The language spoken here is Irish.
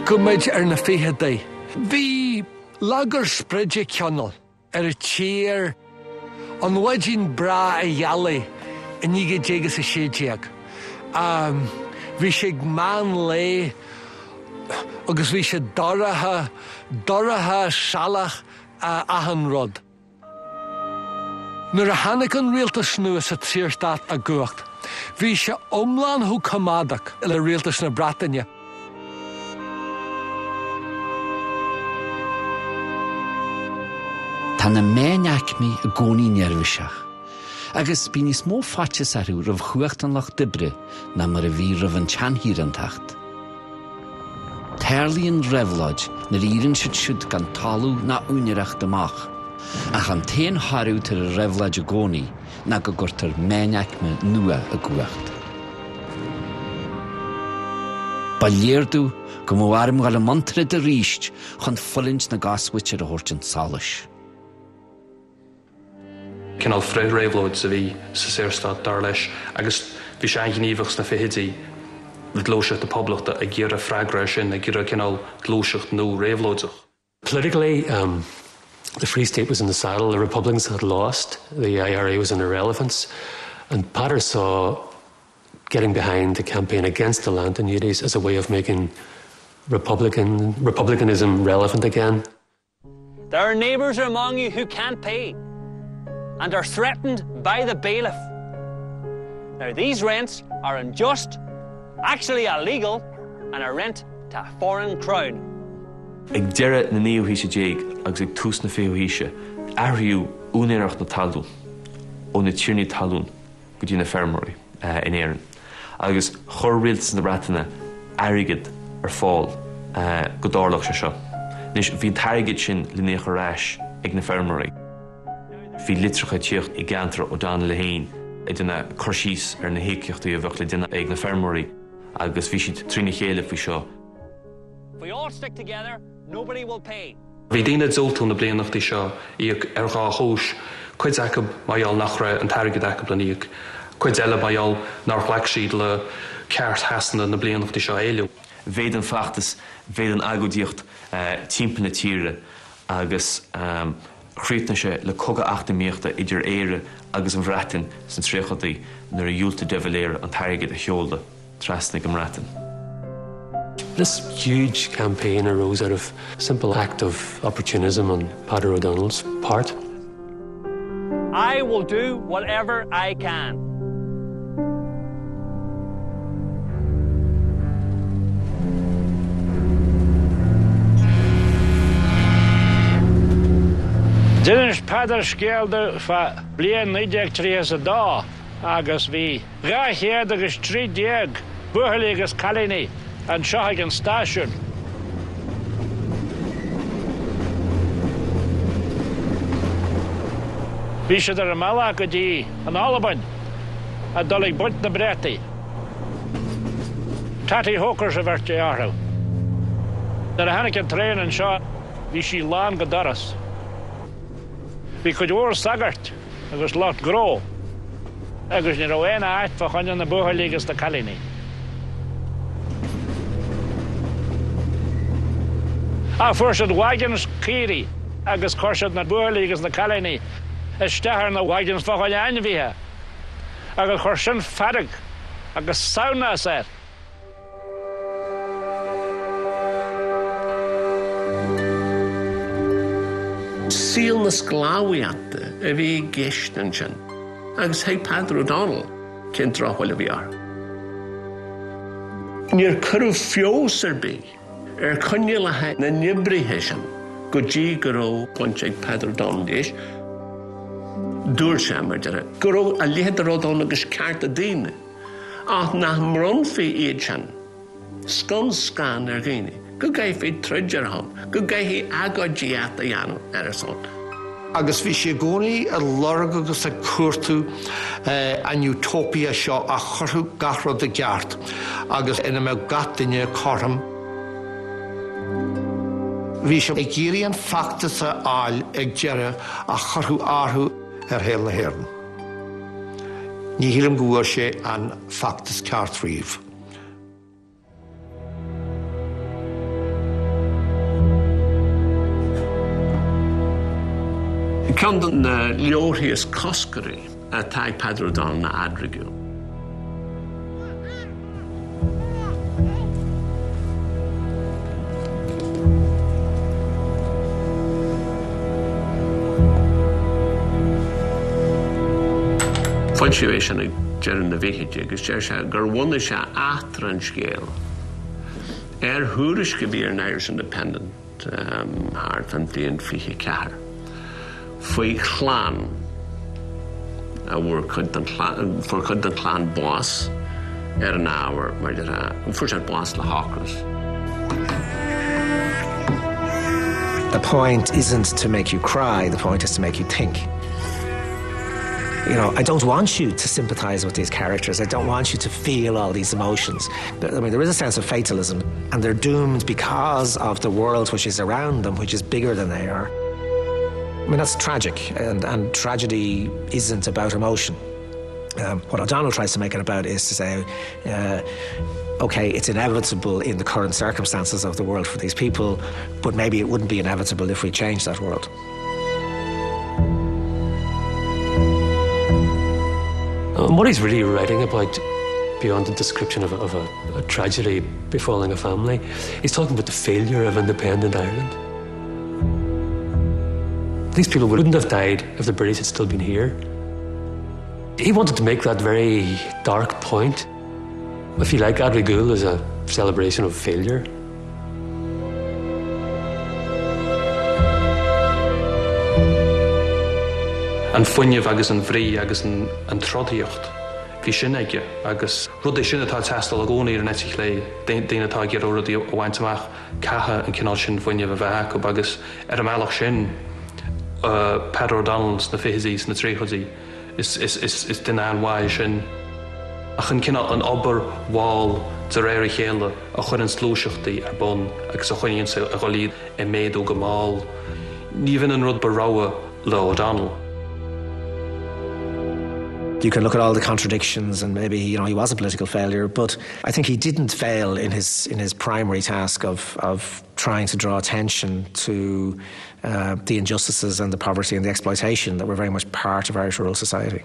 Tiocfaidh muid ar na ficheadaí. Bhí lagar spride cineál ar an tír an mhaidin breá ghealaí i 1916. Bhí sé ag meán lae agus bhí sé dorcha, dorcha salach achan rud. Nuair a tháinig an rialtas nua sa tSaorstát i gcumhacht, bhí sé iomlán chomh coimeádach le rialtas na Breataine. Tá na meánaicmí i gcónaí neirbhíseach, agus bíonn níos mó faitíos orthu roimh chumhacht an lucht oibre ná mar a bhí roimh an tseanthíorántacht. Tarlaíonn réabhlóid nuair a éiríonn siad siúd gan talamh ná úinéireacht amach, ach an t-aon thoradh atá ar an réabhlóid i gcónaí ná go gcuirtear meánaicme nua i gcumhacht. Ba léir domh go mbeadh orm dhul i mbun troda arís chun fulaingt na gcosmhuintire a thabhairt chun solais. Cineál frith-réabhlóid a bhí sa Saorstát, dar leis, agus bhí sé an-ghníomhach sna fichidí le Gluaiseacht na Poblachta ag iarraidh freagra air sin, ag iarraidh cineál gluaiseacht nua réabhlóideach. Politically, um, the Free State was in the saddle, the Republicans had lost, the IRA was in irrelevance, and Peadar saw getting behind the campaign against the land annuities as a way of making Republican, republicanism relevant again. There are neighbours among you who can't pay and are threatened by the bailiff. Now these rents are unjust, actually illegal, and are rent to a foreign crown. Ag deireadh na naoú haoise déag agus ag tús na fichiú haoise, athraíodh úinéireacht na talún ó na tiarnaí talún go dtí na feirmeoirí in Éirinn agus chuir rialtas na Breataine airgead ar fáil go dtarlódh sé seo. Anois, bhí an t-airgead sin le n-íoc ar ais ag na feirmeoirí. Bhí litreacha ag tíocht i gceantar O'Donnell é féin ag déanamh cur síos ar na híocaíochtaí a bheadh le déanamh ag na feirmeoirí agus bhí siad trína chéile faoi seo. If we all stick together, nobody will pay. Bhí daoine ag diúltú na blianachtaí seo a íoc ar dhá chúis, cuid acu mar gheall nach raibh an t-airgead acu lena íoc, cuid eile mar gheall nár ghlac siad le ceart Shasana na blianachtaí seo a éileamh. Mhéadaigh an feachtas, mhéadaigh an agóidíocht timpeall na tíre agus chríochnaigh sé le cogadh eacnamaíochta idir Éire agus an Bhreatain sna tríochadaí nuair a dhiúltaigh de Valera an t-airgead a sheoladh. trasna go mBreatain. This huge campaign arose out of simple act of opportunism on Peadar O'Donnell's part. I will do whatever I can. D'inis Peadar scéal domh fá bliain 1932 agus bhí 213 buachaillí agus cailíní anseo ag an stáisiún. Bhí siad ar a mbealach go dtí an Albain ag dul ag baint na bpréataí. Tattie Hokers a bheirtí orthu. Nuair a tháinig an traein anseo bhí sí lán go doras. Bhí cuid mhór sagart agus lucht gnó agus ní raibh aon áit fá choinne na buachaillí agus na cailíní. Ach fuair siad wagons caoirigh agus chuir siad na buachaillí agus na cailíní isteach ar na wagons fá choinne ainmhithe agus chuir sin fearg agus samhnas air. Saol na sclábhaíochta a bhí i gceist ansin agus thuig Peadar O'Donnell cén drochbhail a bhí orthu. Níor cuireadh feabhas ar bith ar choinníollacha na n-oibrithe sin go dtí go raibh baint ag Peadar O'Donnell leis. Dúirt sé, mar dhea, go raibh a leithéid de rud ann agus cearta daonna. Ach nach mbronnfaí iad sin scun scan ar dhaoine, go gcaithfí troid ar a shon, go gcaithfí agóidíocht a dhéanamh ar a son. Agus bhí sé i gcónaí ag lorg agus ag cuartú an utopia seo a chuirfeadh gach rud i gceart agus ina mbeadh gach duine cothrom. Bhí sé ag iarraidh an feachtas a fháil ag deireadh a chuirfeadh athrú ar shaol na hÉireann. Ní shílim go bhfuair sé an feachtas ceart riamh. Ceann de na leabharthaí is coscaraí atá ag Peadar O'Donnell ná Eadragúil. Foilsíodh é sin ag deireadh na bhfichidí agus deir sé gur bhunaigh sé eachtra an scéil ar thuairisc a bhí ar an Irish Independent. thart fán bhliain 24, faoi chlann a bhfuair cuid den chlann, fuair cuid den chlann bás ar an ábhar, mar a déarfá, fuair siad bás le hocras. The point isn't to make you cry, the point is to make you think. You know, I don't want you to sympathize with these characters. I don't want you to feel all these emotions. But, I mean, there is a sense of fatalism and they're doomed because of the world which is around them, which is bigger than they are. I mean, that's tragic and, and tragedy isn't about emotion. Um, what O'Donnell tries to make it about is to say, uh, okay, it's inevitable in the current circumstances of the world for these people, but maybe it wouldn't be inevitable if we change that world. And what he's really writing about beyond the description of, of a, a tragedy befalling a family, he's talking about the failure of independent Ireland. These people wouldn't have died if the British had still been here. He wanted to make that very dark point. If you like, Adrigul is a celebration of failure. An fuinneamh agus an bhrí agus an trodaíocht, bhí sin aige agus rud é sin atá ag teastáil i gcónaí ar an eite chlé, daoine atá ag iarraidh rudaí a bhaint amach, caithfidh an cineál sin fuinnimh a bheith acu agus ar an mbealach sin, Peadar O'Donnell sna fichidí, sna tríochaidí. Is duine an-mhaith é sin. Ach an cineál, an obair mhall de réir a chéile a chuireanns gluaiseachtaí ar bun agus a choinníonns ag dul iad ag méadú go mall, ní bh'in an rud ba rogha le O'Donnell. You can look at all the contradictions and maybe you know he was a political failure, but I think he didn't fail in his in his primary task of of trying to draw attention to uh, the injustices and the poverty and the exploitation that were very much part of Irish rural society.